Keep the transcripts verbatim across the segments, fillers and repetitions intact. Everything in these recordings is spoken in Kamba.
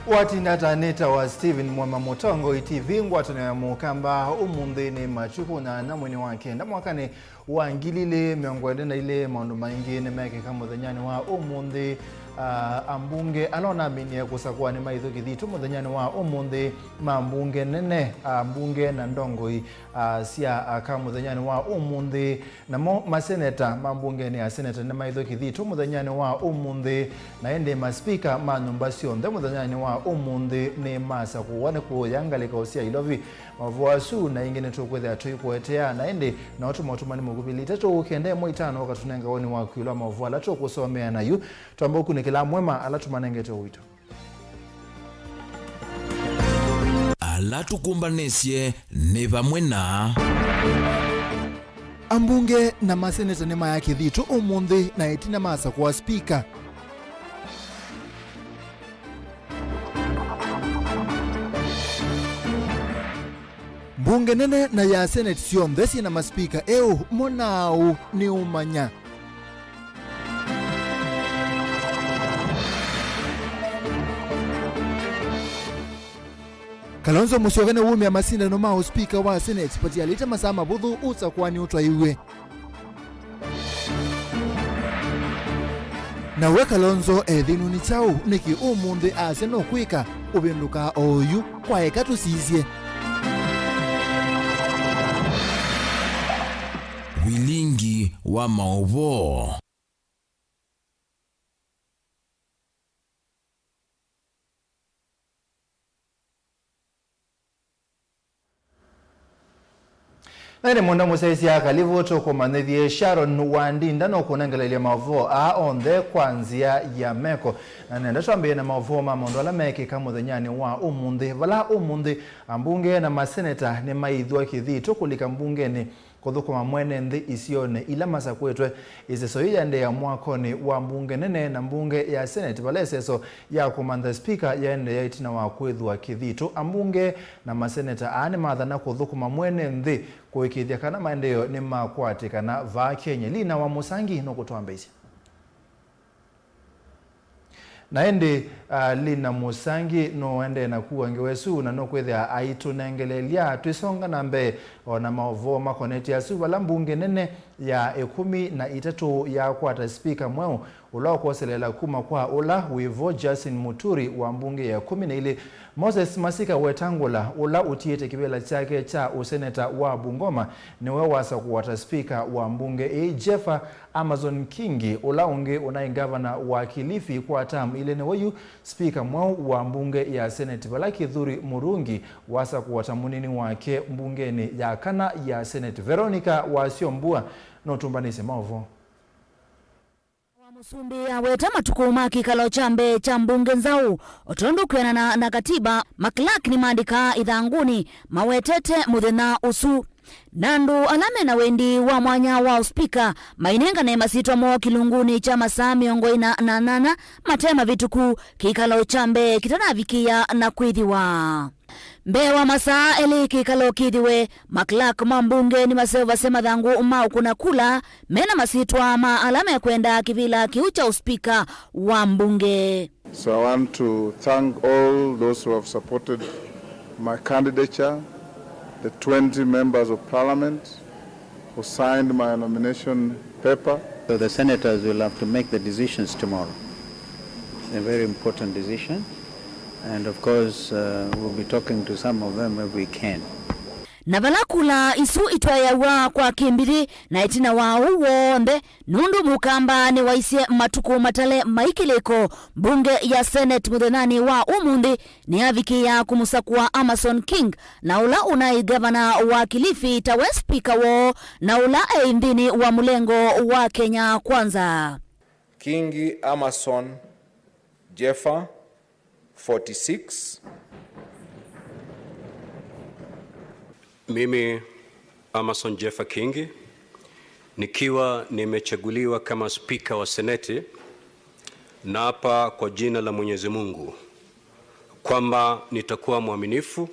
Watinda ta nĩtawa Stephen Mwema Mũtongoi T V, ngwatanĩo ya Mũkamba. Ũmũnthĩ nĩ matukũ nyanya mweinĩ wa kenda mwakanĩ wa ngili ilĩ mĩongo ĩlĩ na ilĩ. Maũndũ maingĩ nĩmekĩka mũthenyanĩ wa ũmũnthĩ. Ah, ambunge ala onaminie kũsakũa nĩmaithwa kĩthitũ mũthenyanĩ wa ũmũnthĩ, ma mbunge nene, ambunge na ndongoi, ah, sya aka mũthenyanĩ wa ũmũnthĩ. Namo maseneta ma mbungenĩ ya seneta nĩmaithwe kĩthitũ mũthenyanĩ wa ũmũnthĩ, na ĩndĩ maspika ma nyũmba syonthe mũthenyanĩ wa ũmũnthĩ nĩmasakũwa nĩ kũya ngalĩko sya ilovi. Maũvoo asu na ingĩ nĩtũkwĩthĩa tũikũetea, na ĩndĩ no tũmaũtũmani mũkuvĩ lita tũkenda ĩmwe itano ũkatũnenga woni waku ĩũlũ wa maũvoo ala tũkũsomea nayu. Twamba ũkunĩkĩla amwe ma ala tũmanengete ũito. Ala tũkũmbanĩsye nĩ vamwe na. Ambunge na maseneta nĩmaya kĩthitũ ũmũnthĩ na ĩtina masakũa spika. Mbunge nene na ya seneti syonthe syĩ na maspika eũ, mo naaũ nĩũmanya. Kalonzo Musyoka nĩwumĩa masindano ma ũspika wa seneti vatialĩte masaa mavũthũ ũsakũani ũtwaiwe. Na we Kalonzo e thĩnunĩ kyaũ? Nĩkĩ ũmũnthĩ asya nũkwĩka ũvĩndũkaa oyu? Kwaeka tũsisye. Vilingi wa maũvoo. Na ĩndĩ mũndũ mũsyaĩĩsya kalivũ tũkũmanyĩthye Sharon Wandinda nũkũnengelelya maũvoo aa onthe kwa nzĩa ya meko. Na nenda twambĩĩe na maũvoo ma maũndũ ala meekĩka mũthenyanĩ wa ũmũnthĩ, vala ũmũnthĩ ambunge na maseneta nĩmaithwa kĩthitũ kũlika mbungenĩ kũthũkũma mwene nthĩ isionĩ ila masakũĩtwe. Ĩseso yĩĩ yaendeea mwakonĩ wa mbunge nene na mbunge ya seneti, vala ĩseso ya kũmantha spika yaendeea ĩtina wa kwĩthwa kĩthitũ. Ambunge na maseneta aa nĩmathana kũthũkũma mwene nthĩ kũĩkĩĩthya kana maendeeo nĩmakwatĩkana vaa Kenya. Lina wa Mũsangi nũkũtwambĩĩsya. Na ĩndĩ, ah, Lina Mũsangi nũendee na kua ngewa ĩsu, na nũkwĩthĩa aitũnengelelya twĩsonga na mbee o na maũvoo makonetye asu, vala mbunge nene ya ĩkũmi na itatũ yakwata spika mweũ, ũla ũkwoseleela kuma kwa ũla wĩ vo, Justin Muturi wa mbunge ya ĩkũmi na ilĩ, Moses Masika Wetangula, ũla ũtiĩte kĩvĩla kyake kya ũseneta wa Bungoma, nĩwe wasakũwa ta spika wa mbunge ĩĩ. Jeffer Amason Kingi, ũla ũngĩ ũnaĩ ngavana wa Kilifi kwa term ilĩ, nĩwe yu spika mweũ wa mbunge ya seneti, vala Kĩthuri Murungi wasakũwa ta mũnini wake mbungenĩ ya kana ya seneti. Veronica Wasyombua nũtũmbanĩsye maũvoo. Wa Mũsumbĩ aweta matukũ ma kĩkalo kya mbee kya mbunge nzaũ. O tondũ kwĩanana na katiba, maclerk nĩmaandĩkaa ĩthangũnĩ mawetete mũthenya ũsu. Na andũ ala mena wendi wa mwanya wa ũspika mainengane masyĩtwa moo kĩlungunĩ kya masaa mĩongo ĩna na nyanya mate mavĩtũku, kĩkalo kya mbee kĩtanavikĩĩa na kwĩthĩwa. Mbee wa masaa elĩ kĩkalo kĩthĩwe, maclerk ma mbunge nĩmaseũvasya mathangũ ma ũkũna kula mena masyĩtwa ma ala mekwenda kĩvĩla kĩu kya ũspika wa mbunge. So I want to thank all those who have supported my candidature, the twenty members of parliament who signed my nomination paper. So the senators will have to make the decisions tomorrow. It's a very important decision, and of course, uh, we'll be talking to some of them if we can. Na vala kula isu itwaĩawa kwa kĩmbithĩ, na ĩtina wa ũu w'onthe, nũndũ Mũkamba nĩwaisye matukũ matale mai kĩlĩko, mbunge ya Senate mũthenyanĩ wa ũmũnthĩ nĩyavikĩĩa kũmũsakũa Amason King, na ũla ũnaĩ ngavana wa Kilifi, tawe spika woo, na ũla eĩ nthĩnĩ wa mũlengo wa Kenya Kwanza. Kingi Amason Jeffer, forty-six. Mimi, Amason Jeffer Kingi, nikiwa nimechaguliwa kama spika wa Seneti, naapa kwa jina la Mwenyezi Mungu kwamba nitakuwa mwaminifu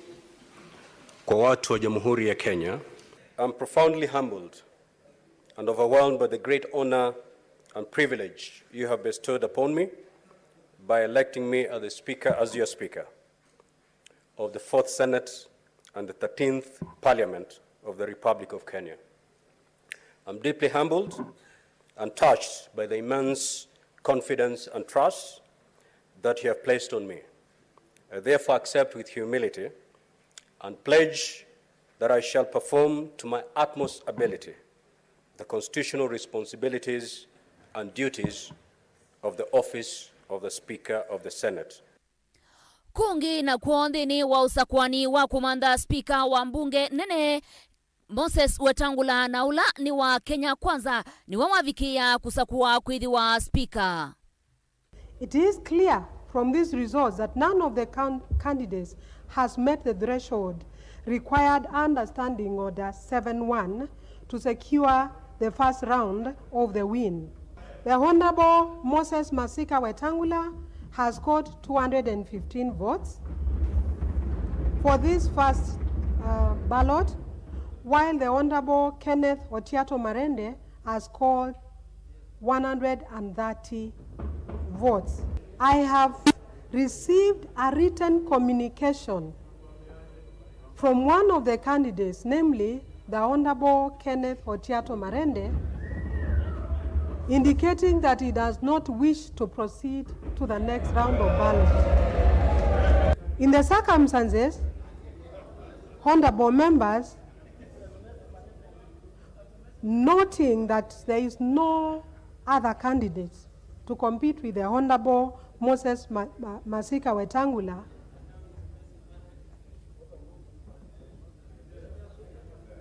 kwa watu wa Jamhuri ya Kenya. I'm profoundly humbled and overwhelmed by the great honor and privilege you have bestowed upon me by electing me as the Speaker, as your Speaker of the Fourth Senate and the thirteenth Parliament of the Republic of Kenya. I'm deeply humbled and touched by the immense confidence and trust that you have placed on me. I therefore accept with humility and pledge that I shall perform to my utmost ability the constitutional responsibilities and duties of the office of the Speaker of the Senate. Kũngĩ nakw'o nthĩnĩ wa ũsakũani wa kũmantha spika wa mbunge nene, Moses Wetangula, na ũla nĩ wa Kenya Kwanza, nĩwe wavikĩĩa kũsakũa kwĩthĩwa spika. It is clear from these results that none of the can-, candidates has met the threshold required under Standing Order seven one to secure the first round of the win. The Honorable Moses Masika Wetangula has scored two hundred and fifteen votes for this first, uh, ballot, while the Honorable Kenneth Otiato Marende has scored one hundred and thirty votes. I have received a written communication from one of the candidates, namely the Honorable Kenneth Otiato Marende, indicating that he does not wish to proceed to the next round of ballot. In the circumstances, honorable members, noting that there is no other candidate to compete with the Honorable Moses Ma-, Ma-, Masika Wetangula,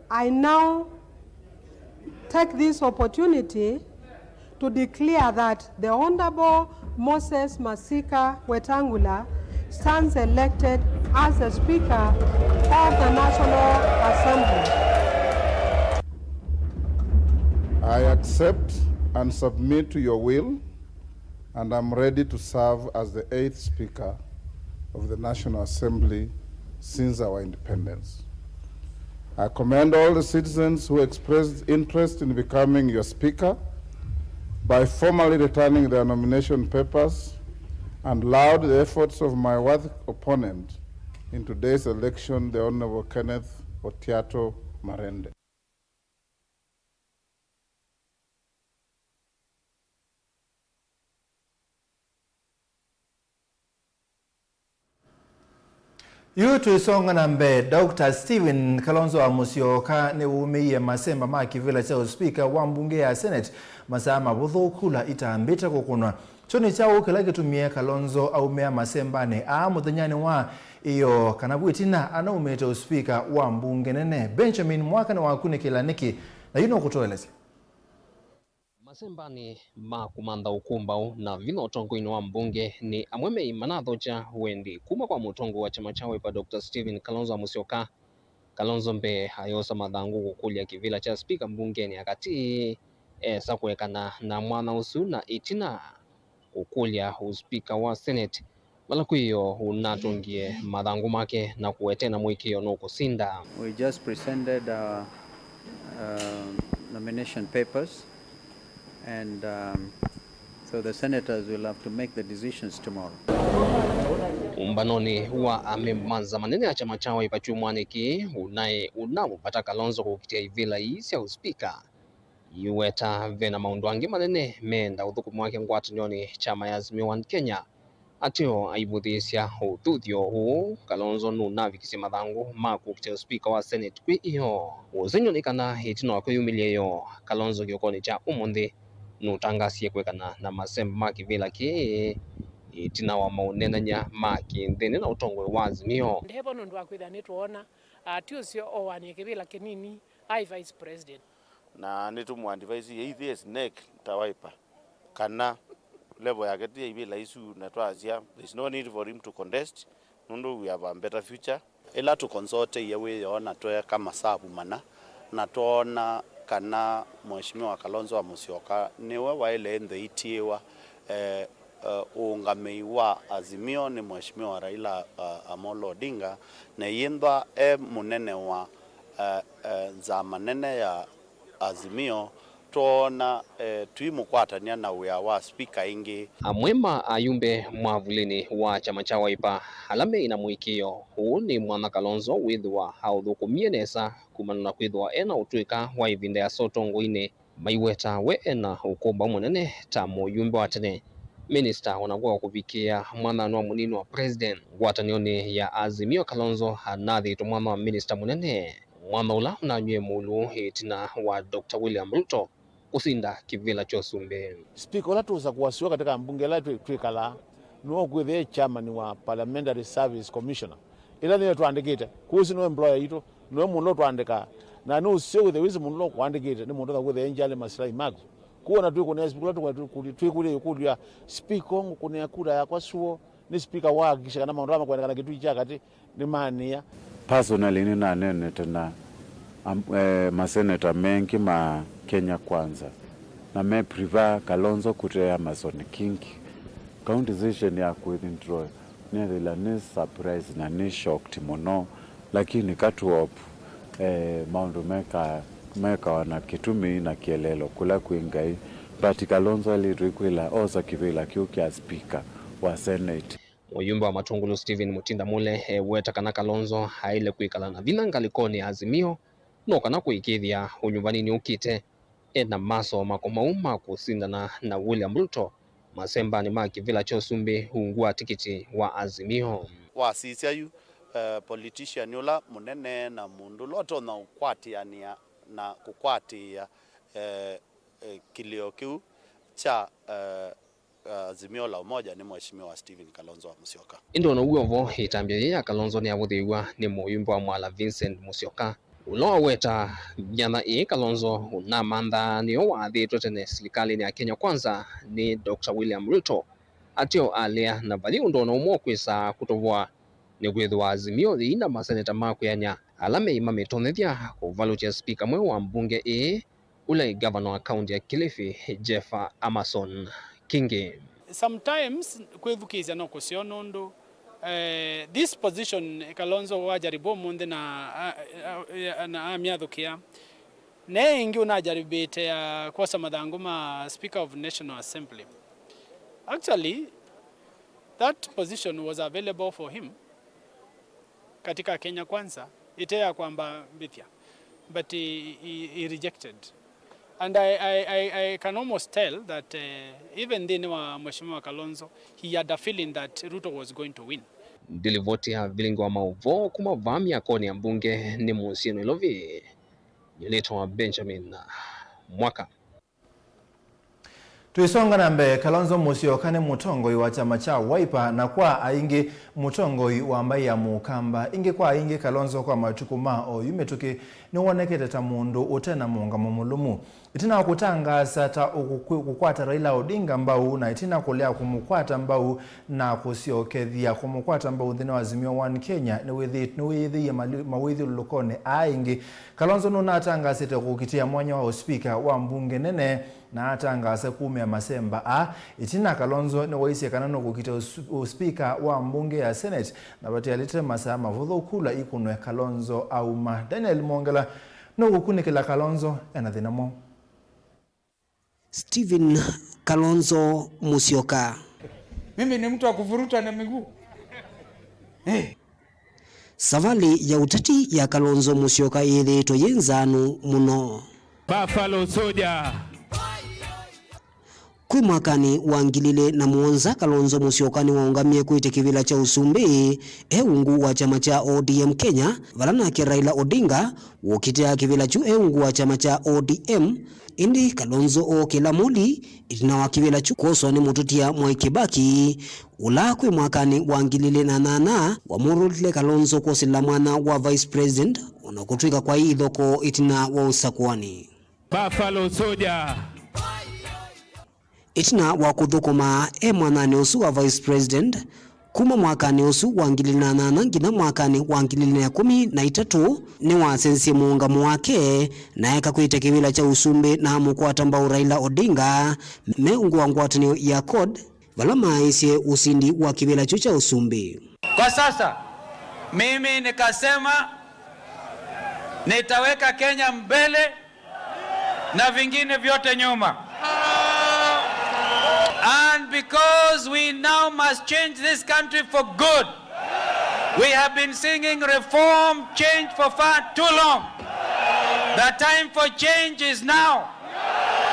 I now take this opportunity to declare that the Honorable Moses Masika Wetangula stands elected as the Speaker of the National Assembly. I accept and submit to your will, and am ready to serve as the eighth Speaker of the National Assembly since our independence. I commend all the citizens who expressed interest in becoming your Speaker by formally returning their nomination papers and laud the efforts of my worthy opponent in today's election, the Honorable Kenneth Otiato Marende. Yu tũisonga na mbee, Doctor Stephen Kalonzo wa Musyoka nĩwumĩie masemba ma kĩvĩla kya ũspika wa mbunge ya Senate masaa mavũthũ kula itambĩte kũkũnwa. Kyo nĩ kyaũ kĩla kĩtumie Kalonzo aumĩa masembanĩ aa mũthenyanĩ wa ĩyoo, kana vu ĩtina anaumĩte ũspika wa mbunge nene? Benjamin Mwaka nĩwakunĩkĩla nĩkĩ, na yu nũkũtũelesya. Masembanĩ ma kũmantha ũkũmbaũ na vinya ũtongoinĩ wa mbunge, nĩ amwe mei manathokya wendi kuma kwa mũtongoi wa kyama kya Wiper, Doctor Stephen Kalonzo Musyoka. Kalonzo mbee ayosa mathangũ kũkũlya kĩvĩla kya spika mbungenĩ ya katĩ, esa kũekana na mwanya ũsu, na ĩtina kũkũlya ũspika wa Senate. Vala kwĩoo ũnatũngie mathangũ make na kũwetena mũĩkĩĩo nũkũsinda. We just presented our, uh, nomination papers, and, um, so the senators will have to make the decisions tomorrow. Ũmbanonĩ wa amemba ma nza manene ya kyama kya Wiper kyumwanĩ kĩĩ, ũnaĩ ũnamũvata Kalonzo kũkitĩa ivĩla ii sya ũspika. Iweta vena maũndũ angĩ manene meenda ũthũkũmi wake ngwatanĩonĩ kyama ya Azimio One Kenya. Ateo aivũthĩĩsya ũthuthyo ũũ, Kalonzo nũnavikisye mathangũ ma kũkitĩa ũspika wa Senate kwĩ ĩyoo. Ũsengy'o nĩ kana ĩtina wa kwĩyumĩlya ĩyoo, Kalonzo kĩokonĩ kya ũmũnthĩ nũtangasie kũekana na masemba ma kĩvĩla kĩĩ ĩtina wa maũneenany'a ma kĩnthĩnĩ na ũtongoi wa Azimio. Ndevo nũndũ wa kwĩthĩa nĩtwoona, ah, ti ũseo owanie kĩvĩla kĩnini, aĩ vice president. Na nĩtũmũadvise either as NEC ta Wiper, kana level yake ti ya ivĩla isu, na twasya, there's no need for him to contest, nũndũ we have a better future. Ĩla tũkonsoteie wĩoo na tweeka masavu mana, na twoona kana Mheshimiwa Kalonzo wa Musyoka nĩwe waĩle ĩnthe itiĩwa, eh, eh, ũũngamĩi wa Azimio nĩ Mheshimiwa Raila, eh, Amolo Odinga, na ĩyĩnthwa e mũnene wa, eh, eh, nzama nene ya Azimio, Twoona, eh, tũimũkwatany'a na wĩa wa spika ĩngĩ. Amwe ma ayumbe mwavulĩnĩ wa kyama kya Wiper ala meĩ na mũĩkĩĩo ũũ nĩ Mwatha Kalonzo wĩthĩwa aũthũkũmie nesa kumana na kwĩthĩwa e na ũtũĩka wa ĩvinda ĩasa ũtongoinĩ. Maiweta we e na ũkũmbaũ mũnene ta mũyumbe wa tene, minista, o na kwa kũvikĩĩa mwathanĩ wa mũnini wa president. Ngwatanĩonĩ ya Azimio, Kalonzo anathĩtwe mwatha wa minista mũnene, mwatha ũla ũnanywie mũlũ ĩtina wa Doctor William Ruto kũsinda kĩvĩla kya ũsumbĩ. Spika ũla tũũsakũa sua katika mbunge ĩla twĩ-, twĩkalaa, nĩwe ũkwĩthĩa e chairman wa Parliamentary Service Commissioner, ĩla nĩyo twandĩkĩte. Kwoou ũsu nĩwe employer witũ, nĩwe mũndũ ũla ũtwandĩkaa, na nĩ ũseo wĩthĩa wĩsĩ mũndũ ũla ũkũandĩkĩte nĩ mũndũ ũla ũkwĩthĩa enjali masilai maku. Kwoou ona twĩkũnĩa spika ũla tũkwenda tũkũlye, twĩkũlye ĩkũlyo ya, "Spika, ngũkũnĩa kura yakwa sua?" Nĩ spika wahakikisha kana maũndũ ala makwendekana kĩtui kya katĩ nĩmanĩa. Personally, nĩnaneenete na am-, eh, maseneta mengĩ ma Kenya Kwanza, na me prefer Kalonzo kũte Amason Kingi. Kau decision ya kũ withdraw, nĩethĩla nĩ surprise na nĩ shocked mũno, lakini katuop, eh, maũndũ meka-, mekawa na kĩtumi na kĩeleelo kũla kwĩ Ngai. But Kalonzo aĩlĩtwe kwĩla osa kĩvĩla kĩu kya speaker wa Senate. Mũyumbe wa Matungulu Stephen Mutinda Mule eweta kana Kalonzo aĩle kwĩkala na vinya ngalĩkonĩ ya Azimio, no kana kũĩkĩĩthya ũnyuvanĩ nĩũkĩte e na masoo makomau ma kũsindana na William Ruto masembanĩ ma kĩvĩla kya ũsumbĩ ungu wa tikiti wa Azimio. Wasisya yu, eh, politician ũla mũnene na mũndũ ũla ũtonya ũkwatĩanĩa na kũkwatĩĩa, eh, eh, kĩlĩo kĩu kya, eh, Azimio la Umoja nĩ Mheshimiwa Stephen Kalonzo wa Musyoka. Ĩndĩ o na w'o vo, ĩtambya yĩĩ ya Kalonzo nĩyavũthĩĩw'a nĩ mũyumbe wa Mwala Vincent Musyoka, ũla waweta myanya ĩĩ Kalonzo ũnamanthaa nĩyo waathĩtwe tene silikalĩnĩ ya Kenya Kwanza nĩ Doctor William Ruto. Ateo alea na vathi ũndũ o na ũmwe ũkwĩsa kũtovoa, nĩkwĩthĩwa Azimio yĩina maseneta ma kwĩanĩa ala meĩ mamĩtonyethya kũvalũkya spika mweũ wa mbunge ĩĩ, ũla ĩ ngavana wa kaunti ya Kilifi, Jeff Amason Kingi. Sometimes kwĩthukĩĩsya no kũseo nũndũ, eh, this position Kalonzo wajaribu ũmũnthĩ na, a, a, a, na amyathũkĩa. Ne ĩngĩ ũnajaribĩte ya kwosa mathangũ ma Speaker of National Assembly. Actually, that position was available for him katika Kenya Kwanza, ĩte ya kwamba mbĩthya, but he, he, he rejected. And I, I, I, I can almost tell that, eh, even nthĩnĩ wa Mheshimiwa Kalonzo, he had a feeling that Ruto was going to win. Ndilivoti ya vilingi wa maũvoo kuma vaa myakonĩ ya mbunge nĩ mũsyĩ Nairobi, nĩnĩtawa Benjamin Mwaka. Tũisonga na mbee, Kalonzo Musyoka nĩ mũtongoi wa kyama kya Wiper, na kwa aingĩ, mũtongoi wa mbaĩ ya Mũkamba. Ĩngĩ kwa aingĩ, Kalonzo kwa matukũ ma oyu mĩtũkĩ nĩwonekete ta mũndũ ũte na mũũngamo mũlũmu. Ĩtina wa kũtangaasa ta ũkũkwĩ-, kũkwata Raila Odinga mbau, na ĩtina kũlea kũmũkwata mbau na kũsyokethya kũmũkwata mbau nthĩnĩ wa Azimio One Kenya, nĩwĩthĩ-, nĩwĩyĩthĩie mali-, mawĩthyũlũlũkonĩ aa ĩngĩ. Kalonzo nũnatangaasĩte kũkitĩa mwanya wa ũspika wa mbunge nene, na atangaasa kumĩa masemba aa. Ĩtina, Kalonzo nĩwaisye kana nũkũkita ũs-, ũspika wa mbunge ya Senate, na vatialĩte masaa mavũthũ kula ikũnwe Kalonzo auma. Daniel Mwongela nũkũkunĩkĩla Kalonzo ena thĩna mwaũ. Stephen Kalonzo Musyoka. Mimi ni mtu wa kuvurutwa na miguu. Eh. Savalĩ ya ũteti ya Kalonzo Musyoka yĩthĩĩtwe yĩ nzaanu mũno. Buffalo Soldier. Kwĩ mwakanĩ wa ngili ilĩ na mũonza, Kalonzo Musyoka nĩwaũngamie kwĩtya kĩvĩla kya ũsumbĩ e ungu wa kyama kya O D M Kenya, vala nake Raila Odinga wũkitĩa kĩvĩla kyu e ungu wa kyama kya O D M. Ĩndĩ Kalonzo ookĩla mũli ĩtina wa kĩvĩla kyu kwoswa nĩ mũtũtia Mwai Kĩbaki, ũla kwĩ mwakanĩ wa ngili ilĩ na nyanya wamũrũlile Kalonzo kwosĩla mwanya wa Vice President, o na kũtw'ĩka kwaĩ ithokoo ĩtina wa ũsakũani. Buffalo Soldier. Ĩtina wa kũthũkũma e mwanyanĩ ũsu wa Vice President, kuma mwakanĩ ũsu wa ngili ilĩ na nyanya nginya mwakanĩ wa ngili ilĩ na ĩkũmi na itatũ, nĩwasenzie mũũngamo wake na eka kwĩtya kĩvĩla kya ũsumbĩ na amũkwata mbau Raila Odinga me ungu wa ngwatanĩo ya CORD, vala maaĩsye ũsindi wa kĩvĩla kyu kya ũsumbĩ. Kwa sasa, mimi nikasema nitaweka Kenya mbele. Na vingine vyote nyuma. And because we now must change this country for good, we have been singing reform, change for far too long. The time for change is now.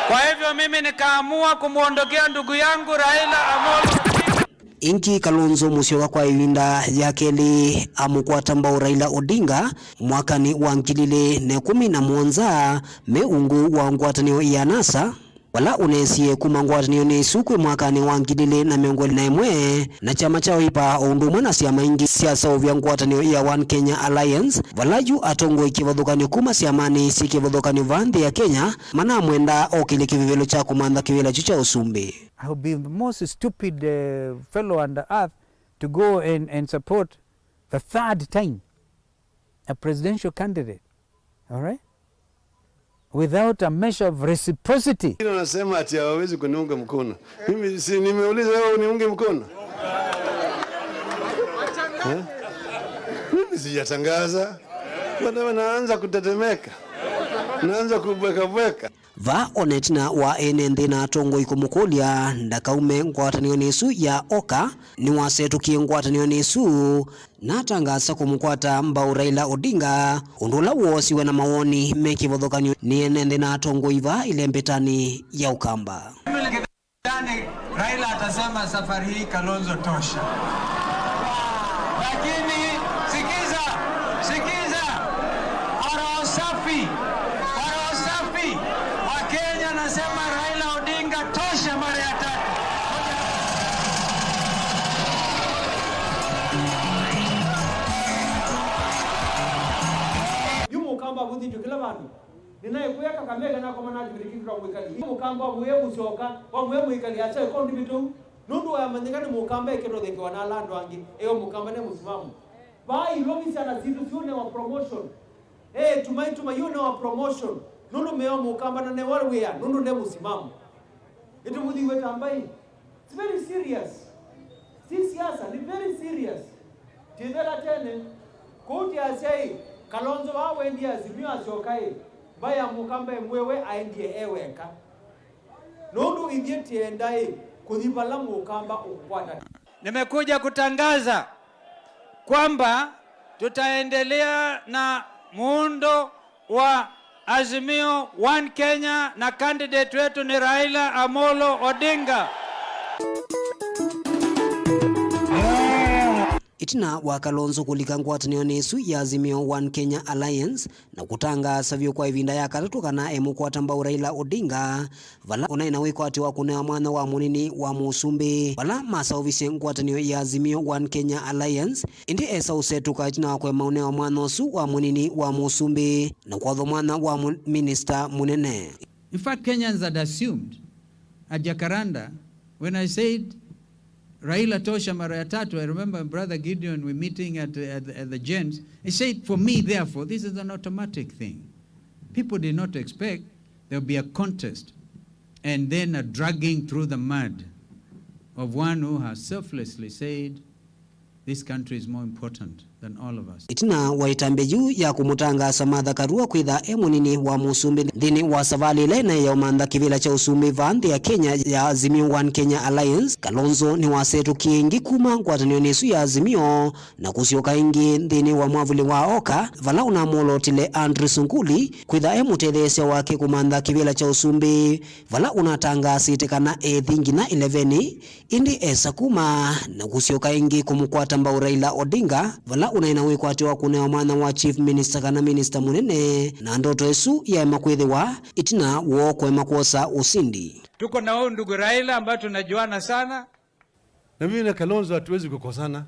Kwa hivyo mimi nikaamua kumwondokea ndugu yangu Raila Amolo Odinga. Ĩngĩ, Kalonzo Musyoka kwa ĩvinda ya kelĩ amũkwata mbau Raila Odinga mwakanĩ wa ngili ilĩ na ĩkũmi na mũonza, me ungu wa ngwatanĩo ya NASA, vala ũnesie kuma ngwatanĩonĩ ĩsu kwĩ mwakanĩ wa ngili ilĩ na mĩongo ĩlĩ na ĩmwe, na kyama kya Wiper o ũndũ ũmwe na syama ingĩ syaseũvya ngwatanĩo ya One Kenya Alliance, vala yu atongoi kĩvathũkany'o kuma syamanĩ syĩ kĩvathũkany'o vaa nthĩ ya Kenya manamwenda okĩlye kĩvevelo kya kũmantha kĩvĩla kyu kya ũsumbĩ. I would be the most stupid, uh, fellow on the earth to go and, and support the third time a presidential candidate, all right, without a measure of reciprocity. Wengine wanasema ati hawawezi kuniunga mkono. Mimi si nimeuliza wewe uniunge mkono? Eh? Mimi sijatangaza. Bado naanza kutetemeka. Naanza kubweka bweka. Vaa o na ĩtina wa ene nthĩ na atongoi kũmũkũlya ndakaume ngwatanĩonĩ ĩsu ya OKA, nĩwasetũkie ngwatanĩonĩ ĩsu na atangaasa kũmũkwata mbau Raila Odinga, ũndũ ũla woosiwe na mawoni me kĩvathũkany'o nĩ ene nthĩ na atongoi vaa ĩlembetanĩ ya Ũkamba. Ndani, Raila atasema, "Safari hii, Kalonzo, tosha." Lakini sikiza, sikiza, kwa roho safi, kwa roho safi, Wakenya, nasema, Raila Odinga, tosha mara ya tatu. Yu Mũkamba avũthĩtw'e kĩla vandũ. Nĩnaĩ kũya Kakamega, nakoma na kĩvĩndĩ kĩu kya mwĩkali. Mũkamba wamwĩe Mũsyoka, wamwĩe mwĩkali asya ĩkondi mĩtũu, nũndũ wamanyĩka nĩ Mũkamba ĩkĩtothekewa na ala andũ angĩ, eo Mũkamba ne mũsimamo. Vaa ilovi syana sitũ syũnewa promotion. Ee, tuma ituma yũnewa promotion, nũndũ meo Mũkamba na newa wĩa, nũndũ ne mũsimamo. Ĩtũmũthiw'e ta mbaĩ. It's very serious. Si siasa, ni very serious. Tithela tene, kũu tiasya ĩ, Kalonzo vaa wendie Azimio asyoka ĩ, mbaĩ ya Mũkamba ĩmwĩe we aendie e weka. Nũndũ ithyĩ tienda ĩ, kũthi vala Mũkamba ũkũkwata. Nimekuja kutangaza kwamba tutaendelea na muundo wa Azimio One Kenya na candidate wetu ni Raila Amolo Odinga. Ĩtina wa Kalonzo kũlika ngwatanĩonĩ ĩsu ya Azimio One Kenya Alliance na kũtangaasa vyũ kwa ĩvinda ya katatũ kana emũkwata mbau Raila Odinga, vala ũnaĩ na wĩkwatyo wa kũnewa mwanya wa mũnini wa mũsumbĩ, vala maseũvisye ngwatanĩo ya Azimio One Kenya Alliance, ĩndĩ esa ũsetũka ĩtina wa kũema ũnewa mwanya ũsu wa mũnini wa mũsumbĩ na kwathwa mwanya wa mũ-, minista mũnene. In fact, Kenyans had assumed at Jacaranda, when I said, "Raila tosha mara ya tatu," I remember Brother Gideon, we meeting at, at, at the James. He said, "For me, therefore, this is an automatic thing." People did not expect there'll be a contest and then a dragging through the mud of one who has selflessly said, "This country is more important than all of us." Ĩtina wa ĩtambya yu ya kũmũtangaasa Martha Karua kwĩtha e mũnini wa mũsumbĩ nthĩnĩ wa savalĩ ĩla ĩnaĩ ya ũmantha kĩvĩla kya ũsumbĩ vaa nthĩ ya Kenya ya Azimio One Kenya Alliance, Kalonzo nĩwasetũkie ĩngĩ kuma ngwatanĩonĩ ĩsu ya Azimio na kũsyoka ĩngĩ nthĩnĩ wa mwavuli wa OKA, vala ũnamwolotile Andrew Sunkuli kwĩtha e mũtetheesya wake kũmantha kĩvĩla kya ũsumbĩ, vala ũnatangaasĩte kana ethi nginya ĩleveni, ĩndĩ esa kuma na kũsyoka ĩngĩ kũmũkwata mbau Raila Odinga, vala ũnaĩ na wĩkwatyo wa kũnewa mwanya wa chief minister kana minista mũnene, na ndoto ĩsu yaema kwĩthĩwa ĩtina woo kũema kwosa ũsindi. Tuko na huyu ndugu Raila ambaye tunajuana sana. Na mimi na Kalonzo hatuwezi kukosana.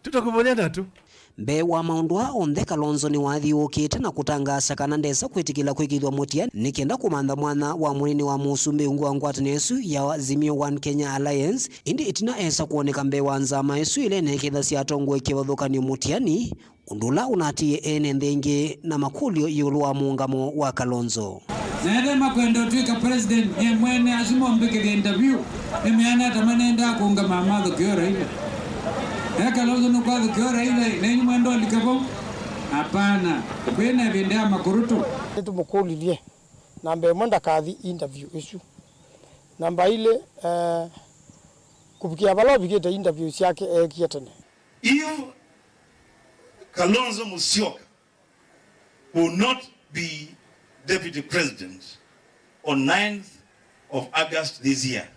Tutakubaliana tu. Mbee wa maũndũ aa onthe, Kalonzo nĩwathiũũkĩte na kũtangaasa kana ndesa kwĩtĩkĩla kwĩkĩĩthw'a mũtiani nĩ kenda kũmantha mwanya wa mũnini wa mũsumbĩ ungu wa ngwatanĩo ĩsu ya Azimio One Kenya Alliance, ĩndĩ ĩtina esa kwoneka mbee wa nzama ĩsu ĩla ĩnekĩthasya atongoi kĩvathũkany'o mũtiani, ũndũ ũla ũnatiie ene nthĩ ĩngĩ na makũlyo ĩũlũ wa mũũngamo wa Kalonzo. Neethema kwenda ũtw'ĩka president, nyie mwene asu mombĩkĩthya interview, nĩmeana ata manendaa kũũngama mathũkĩo Raila? E Kalonzo nũkwathũkĩo Raila, nenyu mwenda ũlika vau? Hapana, kwĩna ĩvinda ya makũrũtũ. Nĩtũmũkũlilye Namba ĩmwe, ndakathi interview ĩsu. Namba ilĩ, eh, kũvikĩa vala ũvikĩte interview syake eekie tene. If Kalonzo Musyoka will not be deputy president on ninth of August this year,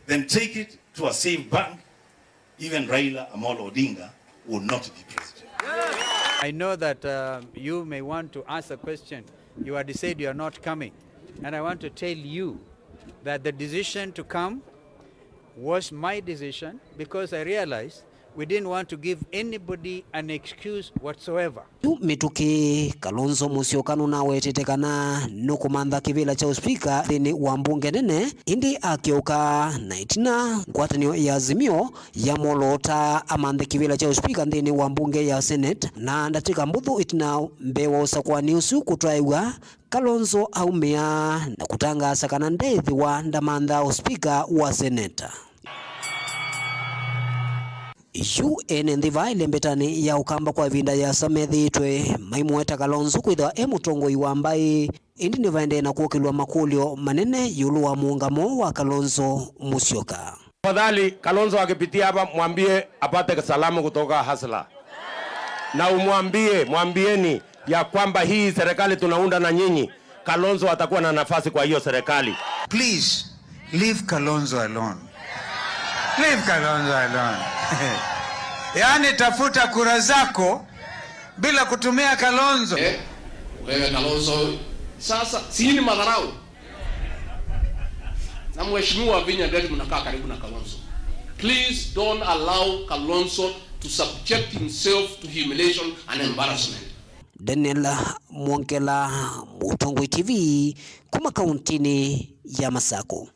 then take it to a safe bank, even Raila Amolo Odinga will not be president. I know that, uh, you may want to ask a question. You had said you are not coming. And I want to tell you that the decision to come was my decision because I realized we didn't want to give anybody an excuse whatsoever. Yu mĩtũkĩ, Kalonzo Musyoka nũnawetete kana nũkũmantha kĩvĩla kya ũspika nthĩnĩ wa mbunge nene, ĩndĩ akĩũka na ĩtina ngwatanĩo ya Azimio yamwoloota amanthe kĩvĩla kya ũspika nthĩnĩ wa mbunge ya Senate, na ndatĩka mbũthũ ĩtina mbee wa ũsakũani ũsu kũtwaĩw'a, Kalonzo aumĩa na kũtangaasa kana ndeĩthĩwa ndamantha ũspika wa Senate. Yu ene nthĩ vaa ĩlembetanĩ ya Ũkamba kwa ĩvinda yĩasa methĩĩtwe maimũeta Kalonzo kwĩthĩwa e mũtongoi wa mbaĩ, ĩndĩ nĩvaendee na kũkĩlw'a makũlyo manene ĩũlũ wa mũũngamo wa Kalonzo Musyoka. Tafadhali, Kalonzo akipitia hapa, mwambie apate salamu kutoka Hasla. Na umwambie, mwambieni ya kwamba hii serikali tunaunda na nyinyi, Kalonzo atakuwa na nafasi kwa hiyo serikali. Please, leave Kalonzo alone. Leave Kalonzo alone. Yaani, tafuta kura zako bila kutumia Kalonzo. Eh, wewe Kalonzo, sasa, si ni madharau? Na Mheshimiwa Wavinya, ndeti mnakaa karibu na Kalonzo. Please don't allow Kalonzo to subject himself to humiliation and embarrassment. Daniel Mwongela, Mũtongoi T V, kuma kauntinĩ ya Masakũ.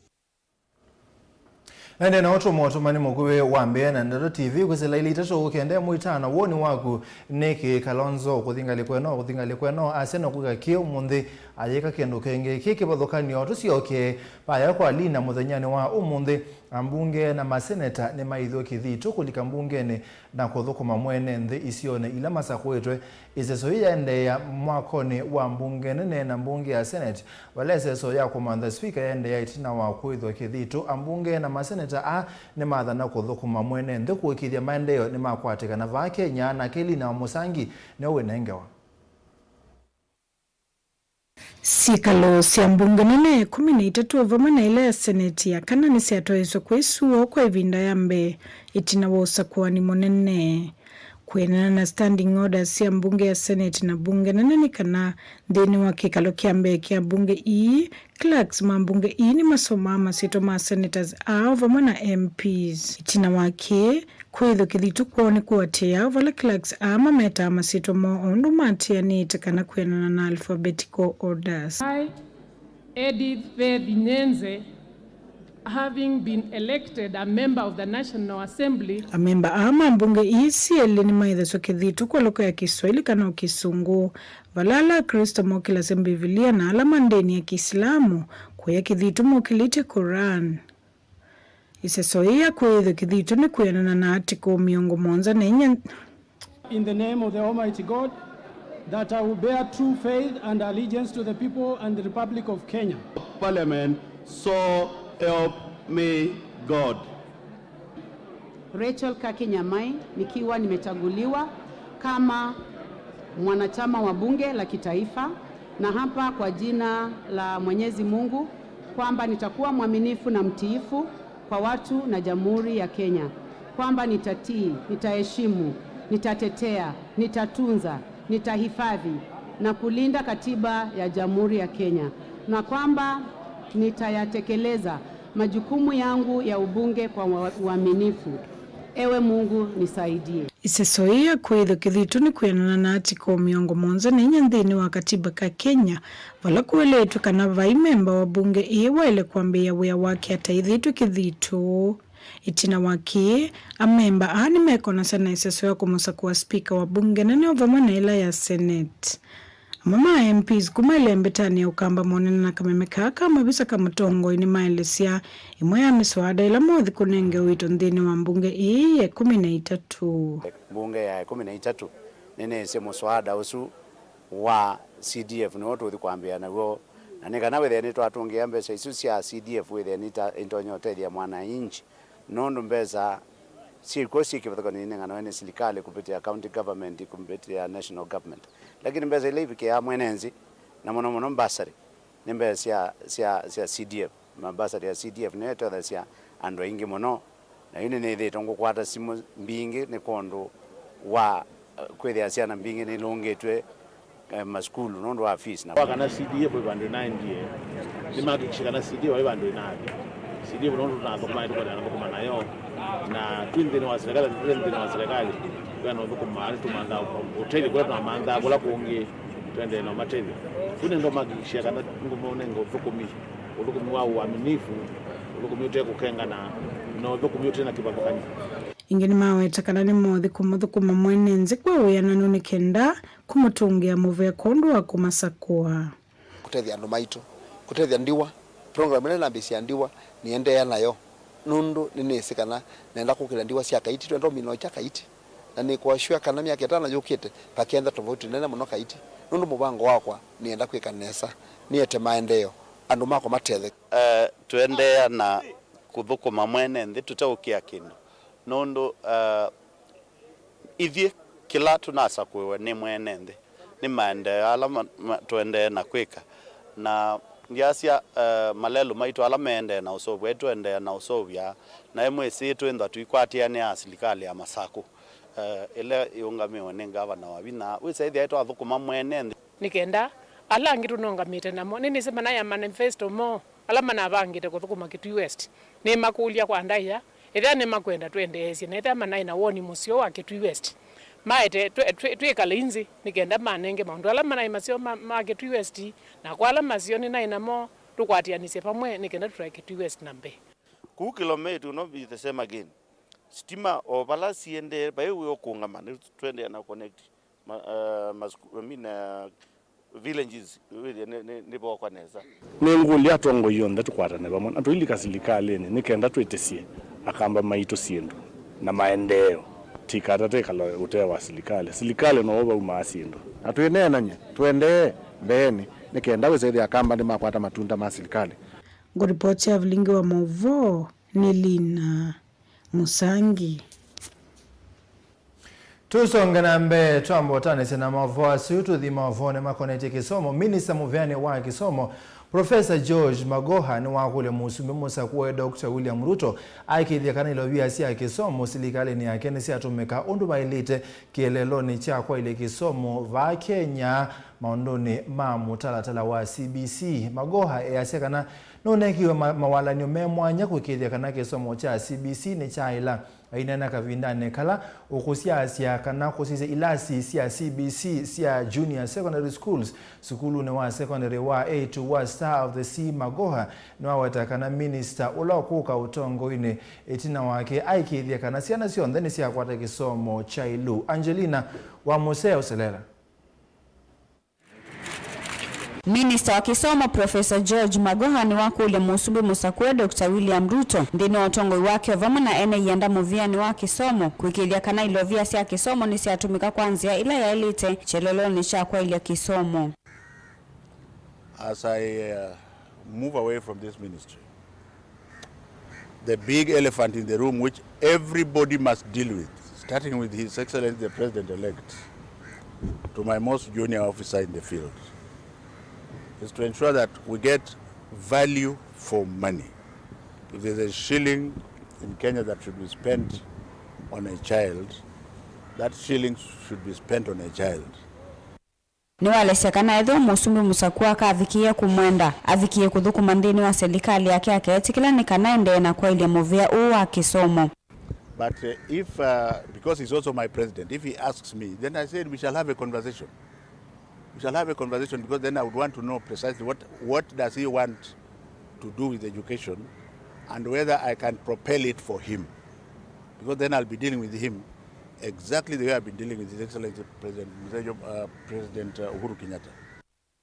Ende na ũtũma ũtũmani mũkuvĩ wa mbee na Ndeto T V kwĩsĩla ilĩ itatũ kenda ĩmwe itano. Woni waku nĩkĩ? Kalonzo kũthi ngalĩko ĩno, kũthi ngalĩko ĩno, asya no kwĩka kĩ ũmũnthĩ? Ayĩka kĩndũ kĩngĩ kĩ kĩvathũkany'o? Tũsyoke vaya kwa Lina mũthenyanĩ wa ũmũnthĩ. Ambunge na maseneta nĩmaĩthwe kĩthitũ kũlika mbungenĩ na kũthũkũma mwene nthĩ isionĩ ila masakũĩtwe. Ĩseso yĩĩ yaendeea mwakonĩ wa mbunge nene na mbunge ya Senate, vala ĩseso ya kũmantha spika yaendeea ĩtina wa kũĩthwa kĩthitũ. Ambunge na maseneta aa nĩmathana kũthũkũma mwene nthĩ kũĩkĩĩthya maendeeo nĩmakwatĩkana vaa Kenya, nake Lina wa Mũsangi nĩwe wĩna ngewa. Syĩkalo sya mbunge nene ĩkũmi na itatũ vamwe na ĩla ya seneti ya kana nĩsyatwaĩswe kwĩ suo kwa ĩvinda ya mbee ĩtina wa ũsakũani mũnene. Kwĩanana na standing orders sya mbunge ya seneti na mbunge nene, nĩ kana nthĩnĩ wa kĩkalo kya mbee kya mbunge ii, clerks ma mbunge ii nĩmasomaa masyĩtwa ma senators ao vamwe na M Ps. Ĩtina wa kĩĩ, kwĩthwa kĩthitũ kwoo nĩ kũatĩĩawa vala clerks aa mametaa masyĩtwa moo o ũndũ maatĩanĩte kana kwĩanana na alphabetical orders. I, Edith Faith Nyenze, having been elected a member of the National Assembly. Amemba aa ma mbunge ii syelĩ nĩmaĩthasya kĩthitũ kwa lũka ya Kĩswaili kana o Kĩsũngũ, vala ala Aklĩsto mokĩlasya Mbivilia na ala ma ndĩni ya Kĩisilamu kũya kĩthitũ mokĩlĩtye Quran. Ĩseso yĩĩ ya kwĩĩthya kĩthitũ nĩ kwĩanana na Article mĩongo mũonza na inya. In the name of the Almighty God, that I will bear true faith and allegiance to the people and the Republic of Kenya. Parliament, so help me God. Rachel Kaki Nyamai, nikiwa nimechaguliwa kama mwanachama wa bunge la kitaifa, na hapa kwa jina la Mwenyezi Mungu kwamba nitakuwa mwaminifu na mtiifu kwa watu na Jamhuri ya Kenya, kwamba nitatii, nitaheshimu, nitatetea, nitatunza, nitahifadhi na kulinda Katiba ya Jamhuri ya Kenya, na kwamba nitayatekeleza majukumu yangu ya ubunge kwa ua-, uaminifu. Ewe Mungu, nisaidie. Ĩseso yĩĩ ya kwĩĩthya kĩthitũ nĩ kwĩanana na Article mĩongo mũonza na inya nthĩnĩ wa Katiba ka Kenya, vala kũeleetw'e kana vai memba wa mbunge ĩĩ waĩle kwambĩĩa wĩa wake ataĩthĩtwe kĩthitũ. Ĩtina wa kĩĩ, amemba aa nĩmekonasya na ĩseso ya kũmũsakũa spika wa mbunge nene o vamwe na ĩla ya Senate. Amwe ma M Ps kuma ĩlembetanĩ ya Ũkamba monene na kameme kaa ka mavisa ka mũtongoi nĩmaelesya ĩmwe ya mĩswaada ĩla mothi kũnenge ũito nthĩnĩ wa mbunge ĩĩ ya ĩkũmi na itatũ. Mbunge ya ĩkũmi na itatũ nĩneesĩ mũswaada ũsu wa C D F nĩw'o tũũthi kwambĩĩa naw'o Na nĩ kana wĩthĩe nĩtwatũngĩa mbesa isu sya C D F, wĩthĩe nĩta-, nĩtonya ũtethya mwananchi, nũndũ mbesa syĩkw'o syĩ kĩvathũkany'o inenganawe nĩ silikalĩ kupitia county government, kupitia national government. Lakini mbesa ila ivikĩaa mwene nthĩ, na mũno mũno mbasarĩ, nĩ mbesa sya, sya, sya C D F. Mambasarĩ ya C D F nĩyo ĩtethasya andũ aingĩ mũno, na yu nĩnĩthĩĩtwe ngũkwata simũ mbingĩ nĩ kwondũ wa, eh, kwĩthĩa syana mbingĩ nĩilũngĩtw'e, eh, masukulu nũndũ wa fees. Na kwa kana C D F ĩvandũ ĩnaendie, nĩmakikishe kana C D F ĩvandũ ĩnathi. C D F nũndũ tũnathũkũma, nĩtũkwenda na thũkũma nayo, na twĩ nthĩnĩ wa serikali, twĩ nthĩnĩ wa serikali, twĩ na ũthũkũma, nĩtũmanthaa ũtethyo kũla tũnamanthaa kũla kũngĩ. Tũendee na ũmatethya. Kũu nĩenda ũmakikishia kana ngũmũnenga ũthũkũmi, ũthũkũmi wa ũaminifu, ũthũkũmi ũte kũkengana, na ũthũkũmi ũte na kĩvathũkany'o. Ĩngĩ nĩmaweta kana nĩmothi kũmũthũkũma mwene nthĩ kwa wĩananu nĩ kenda kũmũtũngĩa mũvea kwondũ wa kũmasakũa. Kũtethya andũ maitũ, kũtethya ndiwa, program ĩla nambĩĩsya ndiwa, nĩendeea nayo, nũndũ nĩnĩsĩ kana nenda kũkĩla ndiwa sya Kaiti, twenda ũmina kya Kaiti. Na nĩkwasw'a kana myaka ĩtano yũkĩte, vakenda tofauti nene mũno Kaiti, nũndũ mũvango wakwa nĩenda kwĩka nesa, nĩete maendeeo, andũ makwa matetheke. Eh, tũendeea na kũthũkũma mwene nthĩ tũteũkĩa kĩndũ, nũndũ, eh, ithyĩ kĩla tũnasakũĩwe nĩ mwene nthĩ nĩ maendeeo ala ma, ma, tũendee na kwĩka, na ndyasya, eh, malelũ maitũ ala meendee na ũseũvya, ĩtũendee na ũseũvya, na ĩmwĩsĩ twĩnthwa tũikwatĩanĩa silikalĩ ya Masakũ, eh, ĩla yĩũngamĩwe nĩ ngavana wa vinya, wĩsa ĩthĩa twathũkũma mwene nthĩ. Nĩ kenda ala angĩ tũnũngamĩte namo, nĩnĩsĩ manaya manifesto moo ala manavangĩte kũthũkũma Kitui West. Nĩmakũlya kwa ndaĩa, ethĩwa nĩmakwenda twendeesye, na ethĩwa manaĩ na woni mũseo wa Kitui West, maete twĩ, twĩ, twĩkale nthĩ nĩ kenda manenge maũndũ ala manaĩ maseo ma, ma Kitui West, na kwa ala maseo nĩnaĩ namo, tũkwatĩanĩsye vamwe nĩ kenda tũtwae Kitui West na mbee. Kũu Kilomeitu, no be the same again. Sitima o vala siendee, vai wĩ ũkũngama, nĩ tũendee na connect ma, uh, masku, I mean, uh, villages, wĩthĩe nĩ, nĩ, nĩ vokwa nesa. Nĩngũlya atongoi onthe tũkwatane vamwe na tũilika silikalĩnĩ nĩ kenda twĩtĩsye Akamba maitũ syĩndũ na maendeeo, ti kata twĩkala ũtee wa silikalĩ. Silikalĩ novo vaumaa syĩndũ. Na twĩneenany'e, tũendee mbeenĩ nĩ kenda wĩsa ĩthĩa Akamba nĩmakwata matunda ma silikalĩ. Ngũripoti ya vilingi wa maũvoo nĩ Lina Mũsangi. Tũsonge na mbee, twambotanĩsye na maũvoo asu, tũthi maũvoonĩ makonetye kĩsomo. Minista mũveanĩ wa kĩsomo, Professor George Magoha, nĩwakũlya Mũsumbĩ mũsakũe Doctor William Ruto aĩkĩĩthye kana ilovia sya kĩsomo silikalĩnĩ yake nĩsyatũmĩka ũndũ vaĩlĩte kĩeleelonĩ kya kwaĩlya kĩsomo vaa Kenya maũndũnĩ ma mũtalatala wa C B C. Magoha easya kana nũneekiwe ma, mawalany'o me mwanya kũĩkĩĩthya kana kĩsomo kya C B C nĩkyaaĩla. Aineena kavindanĩ kala ũkũsyaasya kana kũsisya ilasi sya C B C sya junior secondary schools sukulunĩ wa secondary wa A two wa Star of the Sea, Magoha nĩwaweta kana minista ũla ũkũka ũtongoinĩ ĩtina wake aĩkĩĩthye kana syana syonthe nĩsyakwata kĩsomo kya ĩlũ. Angelina wa Mũseo Selela. Minista wa kĩsomo, Professor George Magoha, nĩwakũlya Mũsumbĩ mũsakũe, Doctor William Ruto, nthĩnĩ wa ũtongoi wake o vamwe na ene ianda mũvĩanĩ wa kĩsomo, kũĩkĩĩthya kana ilovia sya kĩsomo nĩsyatũmĩka kwa nzĩa ĩla yaĩlĩte kyelelonĩ kya kwaĩlya kĩsomo. As I, uh, move away from this ministry, the big elephant in the room, which everybody must deal with, starting with His Excellency the President-elect, to my most junior officer in the field, is to ensure that we get value for money. If there's a shilling in Kenya that should be spent on a child, that shilling should be spent on a child. Nĩwalesya kana ethĩwa Mũsumbĩ mũsakũe akavikĩĩa kũmwenda, avikĩe kũthũkũma nthĩnĩ wa selikalĩ yake, akeetĩkĩla nĩ kana endee na kwaĩlya mũvĩa ũũ wa kĩsomo. But, uh, if, uh, because he's also my president, if he asks me, then I said we shall have a conversation. We shall have a conversation because then I would want to know precisely what, what does he want to do with education and whether I can propel it for him. Because then I'll be dealing with him exactly the way I've been dealing with His Excellency President Mzee Job, uh, President, uh, Uhuru Kenyatta.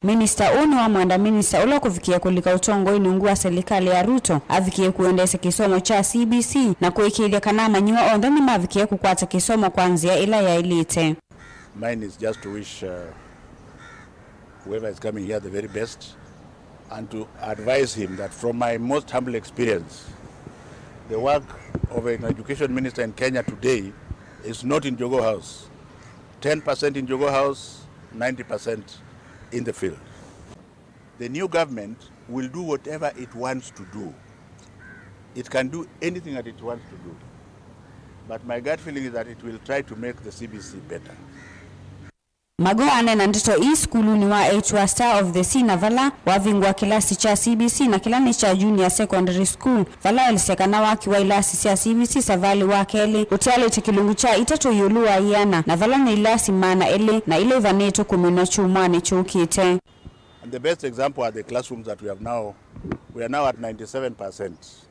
Minista ũũ nĩwamwenda minista ũla ũkũvikĩa kũlika ũtongoinĩ ungu wa selikalĩ ya Ruto avikĩe kũendeesya kĩsomo kya C B C na kũĩkĩĩthya kana amanyĩw'a onthe nĩmavikĩe kũkwata kĩsomo kwa nzĩa ĩla yaĩlĩte. Mine is just to wish, uh, whoever is coming here the very best. And to advise him that from my most humble experience, the work of an education minister in Kenya today is not in Jogoo House. Ten percent in Jogoo House, ninety percent in the field. The new government will do whatever it wants to do. It can do anything that it wants to do. But my gut feeling is that it will try to make the C B C better. Mago aneena ndeto ii sukulunĩ wa H U A Star of the Sea, na vala wavingũa kĩlasi kya C B C, na kĩla nĩ kya Junior Secondary School, vala aelesya kana waki wa ilasi sya C B C savalĩ wa kelĩ ũtialĩte kĩlungu kya itatũ ĩũlũ wa ĩana, na vala nĩ ilasi maana elĩ na ila ivanĩtwe kũminwa kyumwanĩ kyũkĩte. And the best example are the classrooms that we have now. We are now at ninety-seven percent.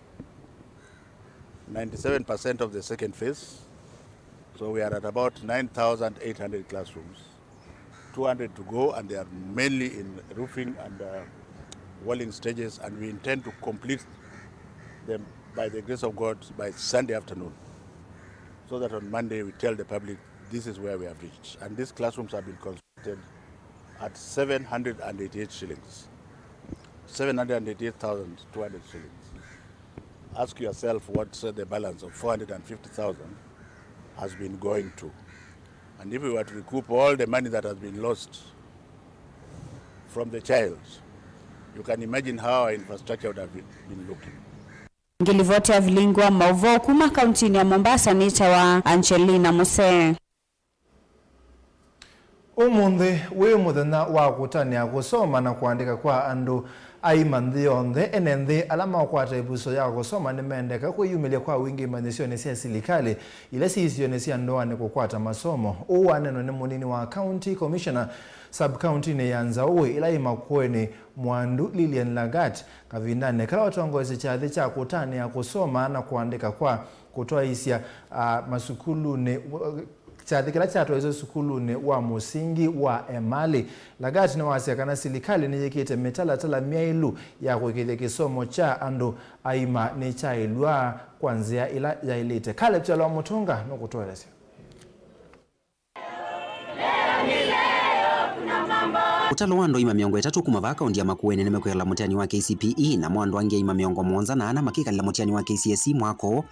Ninety-seven percent of the second phase. So we are at about nine thousand eight hundred classrooms. Two hundred to go, and they are mainly in roofing and, uh, walling stages, and we intend to complete them by the grace of God by Sunday afternoon, so that on Monday we tell the public this is where we have reached. And these classrooms have been constructed at seven hundred and eighty-eight shillings, seven hundred and eighty-eight thousand two hundred shillings. Ask yourself what, uh, the balance of four hundred and fifty thousand has been going to. And if we were to recoup all the money that has been lost from the child, you can imagine how our infrastructure would have been, been looking. Ngĩlivoti ya vilingi wa maũvoo kuma kauntinĩ ya Mombasa nĩtawa Angelina Musee. Ũmũnthĩ wĩ mũthenya wa kũtanĩa kũsoma na kũandĩka kwa andũ aima nthĩ yonthe. Ene nthĩ ala maũkwata ĩvuso ya kũsoma nĩmendeka kwĩyumĩlya kwa wingĩ imanyĩsyonĩ sya silikalĩ ila syĩ isionĩ sya ndũanĩ kũkwata masomo. Ũu wanenwa nĩ mũnini wa County Commissioner sub-countinĩ ya Nzaũ ĩla yĩ Makueni, Mwandu Lilian Lagat, kavindanĩ kala watongoesye kyathĩ kya kũtanĩa kũsoma na kũandĩka kwa kũtwaĩsya, ah, masukulunĩ, kyathĩ kĩla kyatwaĩswe sukulunĩ wa mũsingi wa Emali. Lagat nĩwasya kana silikalĩ nĩyĩkĩte mĩtalatala myaĩlu ya kũĩkĩĩthya kĩsomo kya andũ aima nĩkyaĩlw'a kwa nzĩa ĩla yaĩlĩte. Caleb Kyalo wa Mũtũnga nũkũtũelesya. Ũtalo wa andũ aima mĩongo ĩtatũ kuma vaa kaunti ya Makueni nĩmekwĩkala mũtiani wa K C P E, namo andũ angĩ aima mĩongo mũonza na ana makĩkalĩla mũtiani wa K C S E mwaka ũũ.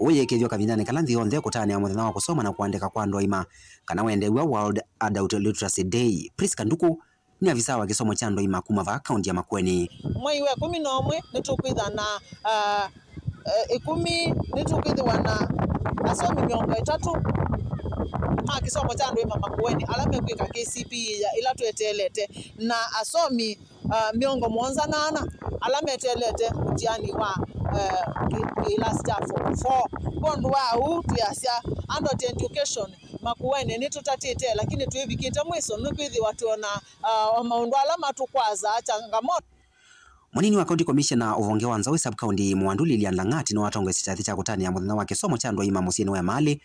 Ũũ yĩkĩĩthw'a kavindanĩ kala nthĩ yonthe ĩkũtanĩa mũthenya wa kũsoma na kũandĩka kwa andũ aima, kana wendeew'a World Adult Literacy Day. Prisca Nduku nĩ avisaa wa kĩsomo kya andũ aima kuma vaa kaunti ya Makueni. Mwei wa ĩkũmi na ũmwe nĩtũkwĩtha na, ah, eh, ĩkũmi, nĩtũkwĩthĩwa na asomi mĩongo ĩtatũ ma kĩsomo kya andũ aima Makueni ala mekwĩka K C P E ya ĩla tweteelete, na asomi, ah, mĩongo mũonza na ana ala meteelete mũtiani wa, eh, kĩ-, kĩlasi kya form four. Kwondũ wa ũu twĩasya adult education Makueni nĩtũtatĩte, lakini twĩvikĩte mwiso nĩkwĩthĩwa twĩona, ah, o maũndũ ala matũkwazaa changamoto. Mũnini wa County Commissioner ũvonge wa Nzaũ sub-county, Mwandu Lilian Lagat, nĩwatongoesye kyathĩ kya kũtanĩa mũthenya wa kĩsomo kya andũ aima mũsyĩnĩ wa Emali.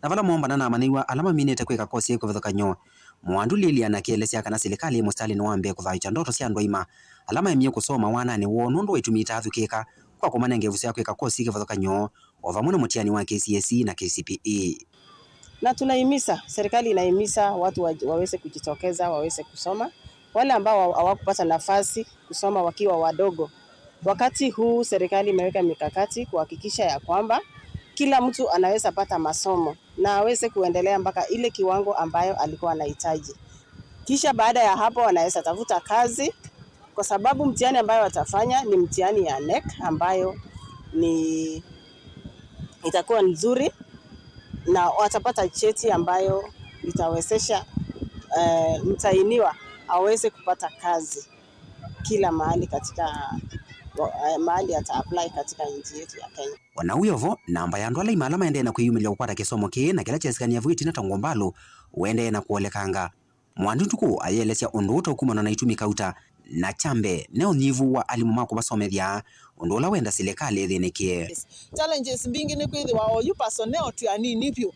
Na vala moombana na amanyĩw'a ala maminĩte kwĩka kosi ya kĩvathũkany'o, Mwandu Lilian akĩelesya kana silikalĩ ĩ mũsitalĩnĩ wa mbee kũthayũũkya ndoto sya andũ aima ala maemie kũsoma wananĩ woo nũndũ wa itumi itaathukĩĩka kwa kũmanenga ĩvuso ya kwĩka kosi kĩvathũkany'o o vamwe na mũtiani wa K C S E na K C P E. Na tunahimiza, serikali inahimiza watu wa-, waweze kujitokeza, waweze kusoma. Wale ambao wa-, hawakupata nafasi kusoma wakiwa wadogo, wakati huu serikali imeweka mikakati kuhakikisha ya kwamba kila mtu anaweza pata masomo na aweze kuendelea mpaka ile kiwango ambayo alikuwa anahitaji. Kisha baada ya hapo anaweza tafuta kazi, kwa sababu mtihani ambayo watafanya ni mtihani ya NEC ambayo ni, itakuwa nzuri na watapata cheti ambayo itawezesha, eh, mtahiniwa aweze kupata kazi kila mahali katika, eh, mahali ata apply katika nchi yetu ya Kenya. O na wĩ o vo, namba ya andũ ala aima ala maendee na kwĩyumĩlya kũkwata kĩsomo kĩĩ na kĩla kyesikanie vu ĩtina ta ngũmbalũ ũendee na kũolekanga. Mwandu Nduku ayĩelesya ũndũ ũũ ta ũkumanwa na itumi kauta, na kya mbee, ne ũnyivu wa alimũ ma kũvasomethya, ũndũ ũla wenda silikalĩ ĩthĩnĩkĩe. Challenges mbingĩ nĩ kwĩthĩwa oyu personnel twĩ anini vyũ.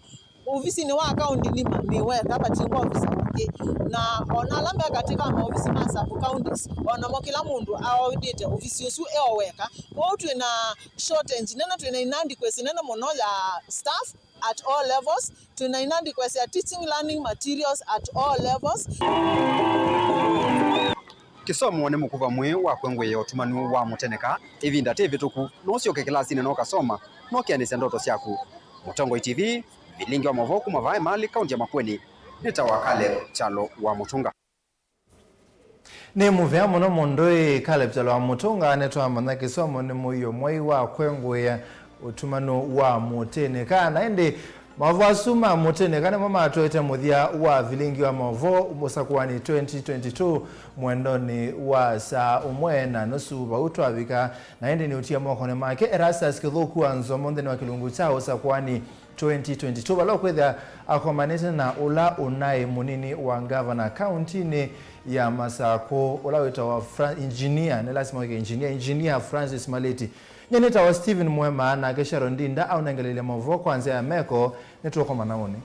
Ovisinĩ wa kaunti nĩ ma-, nĩ weka, vatingwa ovisa ũngĩ. Na ona ala me katĩ ka maovisi ma sub counties, onamo kĩla mũndũ aoĩlĩte ovisi ũsu e o weka. Kwoou twĩ na shortage nene, twĩ na inadequacy nene mũno ya staff. at all levels. Twĩna ina request ya teaching learning materials at all levels. Kĩsomo nĩ mũkuva mwĩĩ wa kwengũĩa ũtumanu wa mũteneka. Ĩvinda ti ĩvĩtũku, no ũsyoke kĩlasinĩ na ũkasoma, no ũkeanĩsya ndoto syaku. Mũtongoi T V, vilingi wa maũvoo kuma vaa Emali, kaunti ya Makueni, nĩtawa Caleb Kyalo wa Mũtunga. Nĩ mũvea mũno mũndũ ĩ Caleb Kyalo wa Mũtunga, nĩtwamanya kĩsomo nĩ mũio mwai wa kwengũĩa ũtumanu wa mũtĩnĩka. Na ĩndĩ maũvoo asu ma mũtĩnĩka nĩmo matũete mũthya wa vilingi wa maũvoo ũsakũani twenty twenty-two mwendonĩ wa saa ũmwe na nusu. Vau twavika, na ĩndĩ nĩũtie mokonĩ make Erastus Kĩthũku wa Nzomo nthĩnĩ wa kĩlungu kya ũsakũani twenty twenty-two, vala ũkwĩthĩa akomanĩte na ũla ũnaĩ mũnini wa ngavana kauntinĩ ya Masakũ, ũla wĩtawa Fra-, engineer, nĩ lasima wĩke engineer, engineer Francis Malĩti. Nyie nĩtawa Stephen Mwema, nake Sharon Ndinda aũnengeleile maũvoo kwa nzĩa ya meko. Nĩtũkomana ũnĩ.